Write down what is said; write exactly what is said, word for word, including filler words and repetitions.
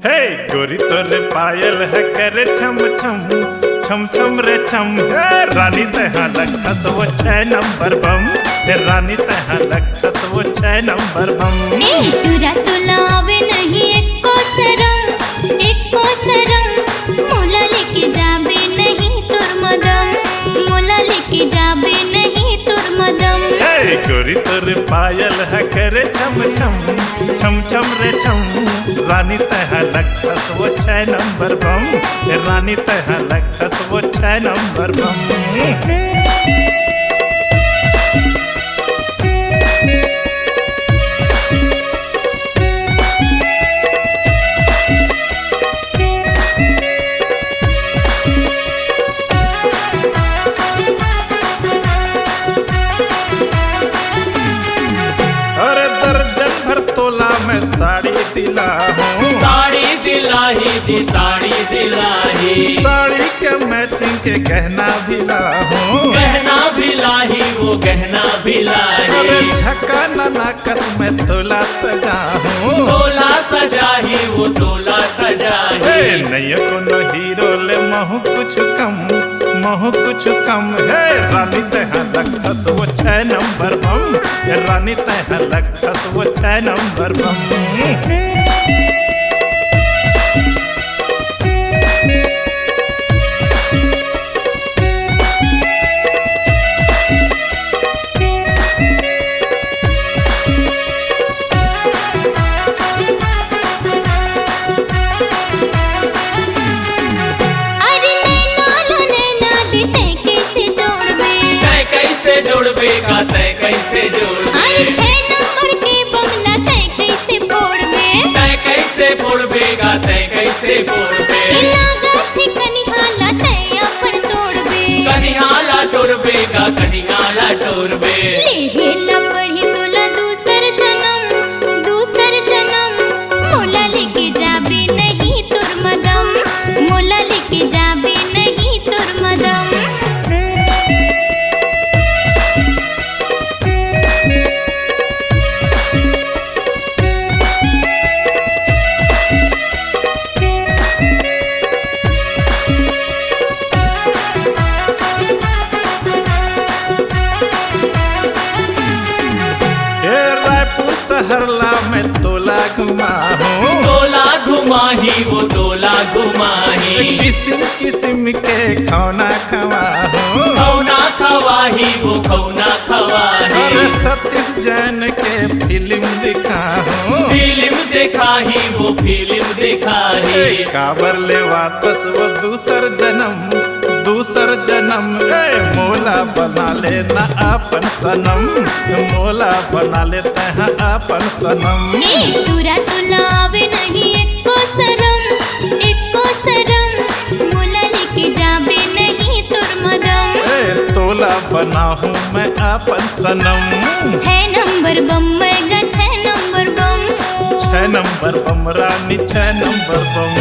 हे गोरी, तोर पायल ह करे छम छम, छम छम रे छम। हे रानी, तैहा लगथस वो छै नंबर बम। हे रानी, तैहा लगथस वो छै नंबर बम। ए टुरा, तोला आवे नहीं एको सरम, एको सरम। मोला लेके जाबे नहीं तोर मदम, मोला लेके जाबे नहीं तोर मदम। हे गोरी, तोर पायल ह करे छम छम, छम छम रे छम। रानी, तैहा लगथस वो छै नंबर बम। ए रानी, तैहा लगथस वो छै नंबर बम। अरे दर्जन भर तोला मैं साड़ी दिलाहूँ। साड़ी दिलाही जी, साड़ी दिलाही। साड़ी के मैचिंग के गहना भी लाहूँ। गहना भी लाही, वो गहना भी लाही। अरे झका नना कस मैं तोला सजाहूँ। तोला सजाही, वो तोला सजाही। ए, नैया कोनो हीरो ले महू कुछ कम, महू कुछ कम। हे रानी, तैहा लगथस वो छै नंबर बम। हे रानी, तैहा लगथस वो छै नंबर बम। अरे नैना लो नैना दे, तैं कैसे जोड़बे? तैं कैसे जोड़बे गा, तैं कैसे जोड़बे? अरे छै नंबर के बमला, तैं कैसे फोड़बे? तैं कैसे फोड़बे गा, तैं कैसे फोड़बे? ए लागत हे कनिहा ला, तैं अपन तोड़बे। कनिहा ला तोड़बे गा, कनिहा ला तोड़बे। लेहे ला पड़ी तोला दूसर जनम, दूसर जनम। मोला लेके जाबे नहीं तोर मदम, मोला लेके जाबे नहीं तोर मदम। ए रायपुर शहर ला मैं तोला घुमाहूँ। तोला घुमाही, वो तोला घुमाही। किसिम किसिम के खौना खवाहूँ। खौना खवाही, वो खौना खवाही। अरे सतीश जैन के फिल्म दिखाहूँ। फिल्म देखाही, वो फिल्म देखाही। ए, काबर लेवाथस वो दूसर जनम, दूसर जनम। ए, मोला बना लेना अपन सनम, मोला बना ले तैहा अपन सनम। ए टुरा, तोला आवे नहीं एको सरम, एको सरम। मोला लेके जाबे नहीं तोर मदम। ए, तोला बनाहूँ मैं अपन सनम। छै नंबर बम मैं गा, छै नंबर बम। छै नंबर बम रानी, छै नंबर बम।